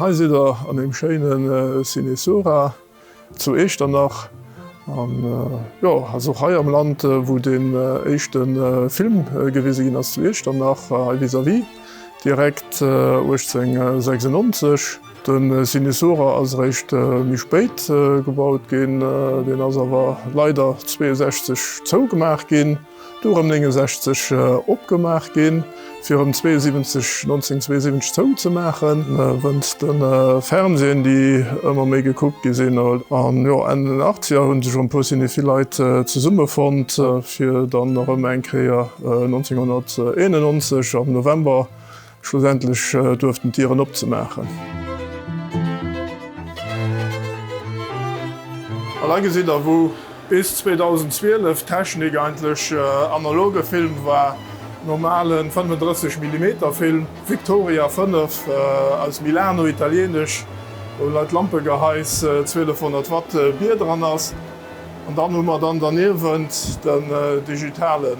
Hei sidd der an engem schéine Ciné Sora zu Echternach. An jo, ass och hei am Land, wou deen éischte Film gewise ginn ass, zu Iechternach, hei vis-à-vis, direkt 1896. De Ciné Sora ass eréischt méi spéit gebaut ginn, deen ass awer leider 62 zougemaach ginn. Du erëm 69 opgemaach ginn, fir erëm 72, 1972 zouzemaachen, wënst de Fernsehen, déi ëmmer méi gekuckt gi sinn. An jo, Enn den Achtzeger hu sech erëm e puer cinéphile Leit zesummefonnt, fir dann erëm eng Kéier 1991 am November Schlussendlech duerften d'Dieren opzemaachen. An hei gesitt der, wou bis 2012 d'Technik eigentlech analoge Film war, normalen 35 Millimeter Film, Victoria 5 aus Milano, italienesch, wou leit Lampegehais 1200 Watt Bier dran ass. An dann hu mer dann derniewent den digitalen.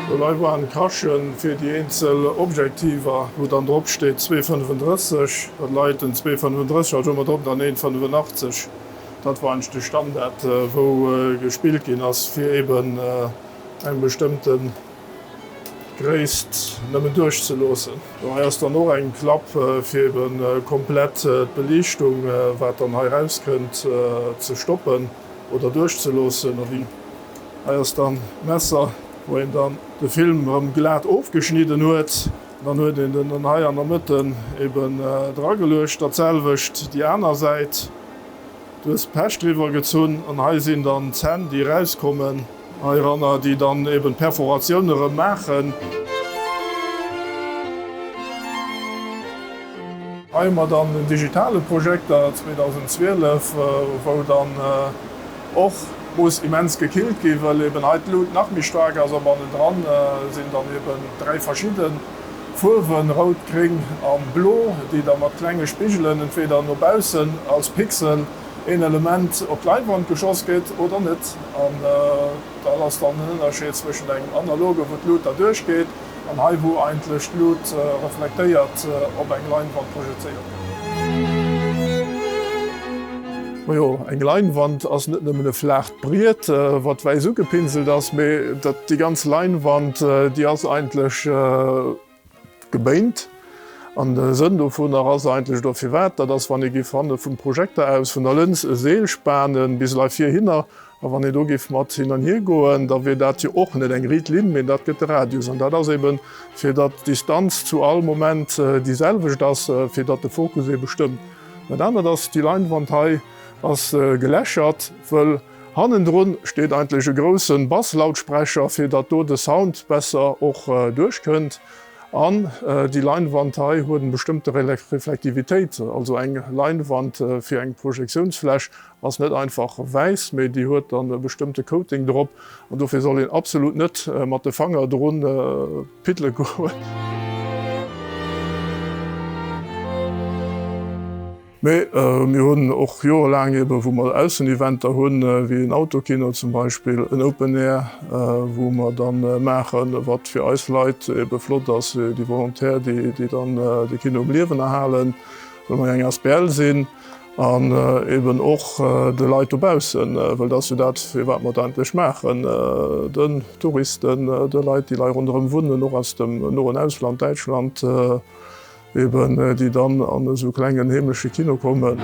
Hei waren Cachen fir déi eenzel Objektiver, wou dann drop steet 2,35, dat leit den 2,35 also ëmmer drop, dann 1,85. Dat war eigentlech de Standard, wou gespillt ginn ass, fir eben eng bestëmmte Gréisst nëmmen duerchzeloossen. Hei ass dann och eng Klapp, fir eben komplett d'Beliichtung, wat dann hei rauskënnt, ze stoppen. Oder duerchzeloossen. Hei ass dann d'Messer, wou een dann de Film erëm glat ofgeschnidden huet. Dann huet een den dann hei an der Mëtte eben drageluecht. Dat selwecht déi aner Säit. Du hues d'Pech driwwer gezunn an hei sinn dann d'Zänn, déi erauskommen heiranner, déi dann eben d'Perforatioun erëm maachen. Hei hu mer dann den digitale Projekter 2012, wou dann och muss immens gekillt ginn, well eben hei d'Lut nach méi staark ass a bannendran sinn dann eben 3 verschidde Fuerwen, rout, gréng a blo, déi da mat klenge Spigelen entweder no baussen als Pixel een Element op d'Leinwand geschoss gëtt oder net. An dat ass dann den Ënnerscheed zwëschent engem analoge, wou d'Lut derduerch geet, An hei wou eigentlech d'Lut reflektéiert op eng Leinwand projezéiert gëtt. Majo, eng Leinwand ass net nëmmen e flaacht Briet, wat wäiss ugepinselt ass, mee dat déi ganz Leinwand, déi ass eigentlech gebéint. An de Sënn dovunner ass eigentlech, oder firwat dat ass, wann ee giff hanne vum Projekter aus, vun der Lëns e Seel spanen bis lei virhinner, A wann een do géif mat hin an hier goen, da wier dat jo och net eng riit Linn, mee dat gëtt de Radius. An dat ass eben, fir datt d'Distanz zu all Moment déi selwecht ass, fir datt de Fokus ebe stëmmt. Dat anert ass, déi Leinwand hei ass gelächert, wëll hannendrun steet eigentlech e grousse Basslautsprecher, fir datt do de Sound besser och duerchkënnt. An déi Leinwand hei huet eng bestëmmte Reflektivitéit, also eng Leinwand fir eng Projektiounsfläch Ass net einfach wäiss, mee déi huet dann e bestëmmte Coating drop an dofir soll een absolut net mat de Fanger drun piddele goen. Mee mir hunn och jorelaang eben, wou mer Ausseneventer hunn, wéi en Autokino zum Beispill, en Open Air, wou mer dann maachen, wat fir eis Leit ebe flott ass, déi Volontaire, déi dann de Kino um Liewen erhalen, well mer jo eng asbl sinn. An eben och de Leit dobaussen, well dat ass jo dat, firwat mer dat eigentlech maachen, den Touristen, de Leit, déi lei ronderëm wunnen, och aus dem noen Ausland, Däitschland eben, déi dann an esou klengen heemleche Kino kommen.